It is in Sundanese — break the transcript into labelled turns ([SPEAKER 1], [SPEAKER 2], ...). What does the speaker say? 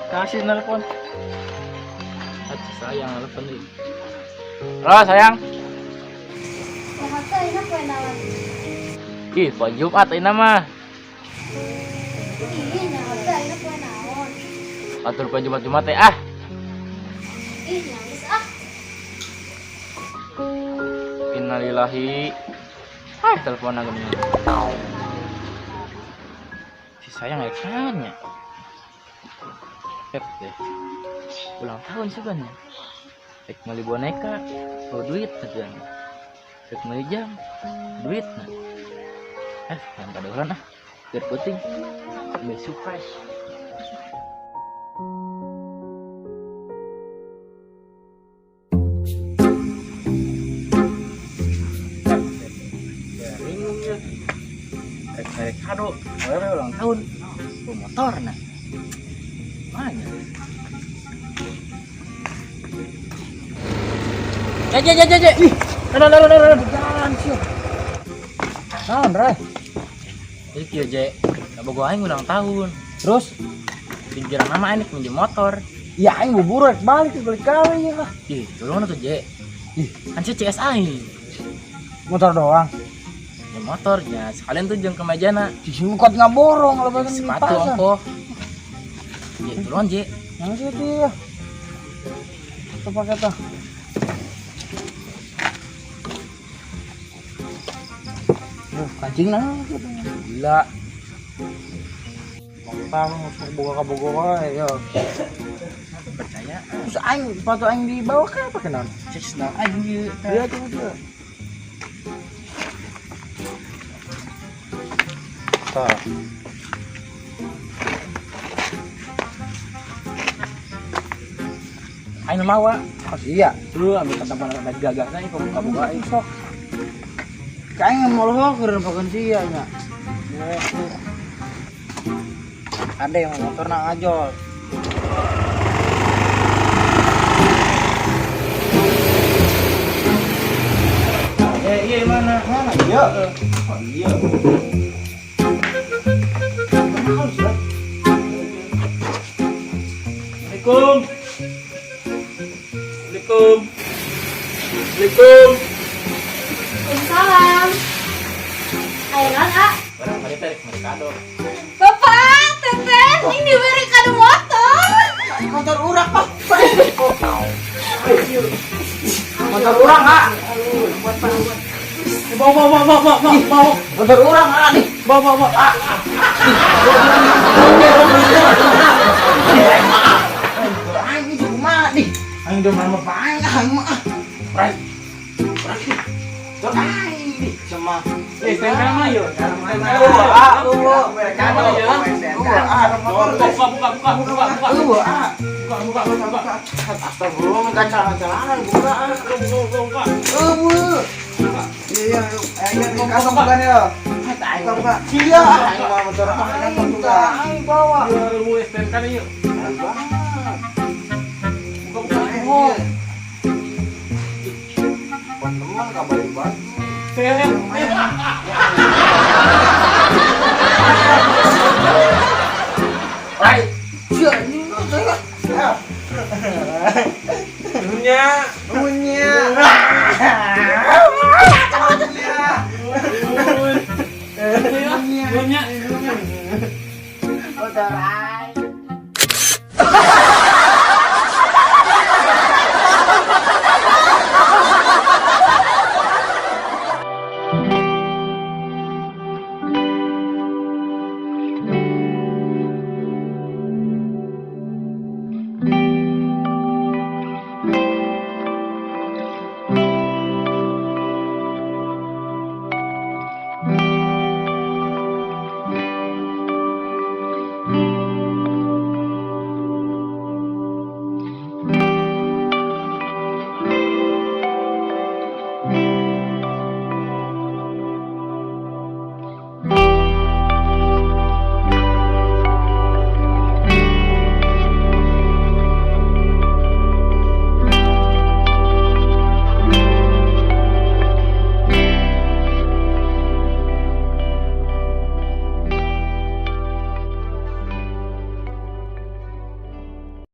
[SPEAKER 1] Kasih nelpon. Aduh, sayang nelpon nih. Halo, sayang.
[SPEAKER 2] Sehat teh ayeuna poe naon?
[SPEAKER 1] Ih, poe Jumat ayeuna mah.
[SPEAKER 2] Ih, nyaho teh ayeuna poe naon?
[SPEAKER 1] Atur poe Jumat-Jumat teh ah.
[SPEAKER 2] Ih, nangis ah.
[SPEAKER 1] Innalillahi. Hai, telepon aku nih. Si sayang ya kan ya. Pep deh. Ulang tahun sebenarnya. Rek meuli boneka, oh duit tujuan. Rek meuli jam, duit nah. Yang kadolan ah. Biar penting. Ambil surprise. Ya, bingung ya. Rek rek kado, awewe ulang tahun. Bawa motor nah. Mana? Ya, ya, ya, ya, ya. Ih, aduh, aduh, aduh, aduh.
[SPEAKER 3] Jalan sih. Naon, Ray?
[SPEAKER 1] Jadi kieu je, bogo aing ulang tahun.
[SPEAKER 3] Terus?
[SPEAKER 1] Pikiran nama aing minjem motor.
[SPEAKER 3] Ya aing bubur rek balik ke balik gawe ya lah.
[SPEAKER 1] Ih, tolong tuh je.
[SPEAKER 3] Ih.
[SPEAKER 1] Kan si CS aing.
[SPEAKER 3] Motor doang.
[SPEAKER 1] Ya motor ya, sekalian tuh jeung ke mejana.
[SPEAKER 3] Di sini kuat ngaborong kalau bahkan di
[SPEAKER 1] Sepatu
[SPEAKER 3] pasar.
[SPEAKER 1] ongkoh. Ya tolong je.
[SPEAKER 3] Yang sih itu ya. Itu pakai tuh. Kancing nah gitu.
[SPEAKER 1] Gila.
[SPEAKER 3] Bang, sok boga ka boga wae ya.
[SPEAKER 1] Percaya.
[SPEAKER 3] Terus aing sepatu aing dibawa ke apa kenaon?
[SPEAKER 1] Cek senang aing ieu.
[SPEAKER 3] Iya tuh tuh. Tah.
[SPEAKER 1] Aing mawa.
[SPEAKER 3] Oh iya.
[SPEAKER 1] Tuh ambil kata ada gagahna ieu ka boga aing.
[SPEAKER 3] Sok. Kayak mau lo keur pakeun sia nya. Ada yang motor nang ajol.
[SPEAKER 1] Eh, iya mana?
[SPEAKER 3] Mana iya? Oh iya. Mahal sih.
[SPEAKER 1] Assalamualaikum. Assalamualaikum. Assalamualaikum.
[SPEAKER 2] Waalaikumsalam. Ayo naon, ah?
[SPEAKER 1] Barang kali tarik mereka kado.
[SPEAKER 2] Bapak, Teteh, ini diberi kado motor.
[SPEAKER 3] Motor urang pak. Motor urang ah.
[SPEAKER 1] Bawa bawa bawa bawa bawa bawa.
[SPEAKER 3] Motor urang ah nih.
[SPEAKER 1] Bawa bawa bawa. Ah.
[SPEAKER 3] Aing ini kumaha nih. Aing udah mana aing aing mah. Rai. Rai. Motor aing nih sama.
[SPEAKER 1] Eh, STNK mah yuk.
[SPEAKER 3] Ah, ah,
[SPEAKER 1] Buka buka buka buka buka.
[SPEAKER 3] ah.
[SPEAKER 1] Buka buka buka buka.
[SPEAKER 3] Astagfirullah, minta celana-celana buka ah.
[SPEAKER 1] Buka buka buka.
[SPEAKER 3] Eh, bu.
[SPEAKER 4] Iya, iya, kantong bukan ya.
[SPEAKER 3] Aing
[SPEAKER 4] Buka, buka.
[SPEAKER 3] Iya, aing mah motor
[SPEAKER 4] Kantong
[SPEAKER 3] aing
[SPEAKER 4] buka.
[SPEAKER 3] aing bawa.
[SPEAKER 1] Lu STNK nih yuk. Buka buka.
[SPEAKER 3] Oh.
[SPEAKER 4] Teman kabar banget.
[SPEAKER 1] Saya
[SPEAKER 3] Rai. Sia ini saya.
[SPEAKER 1] Punya.
[SPEAKER 4] Punya.
[SPEAKER 1] Punya. Punya.
[SPEAKER 3] Motor aing.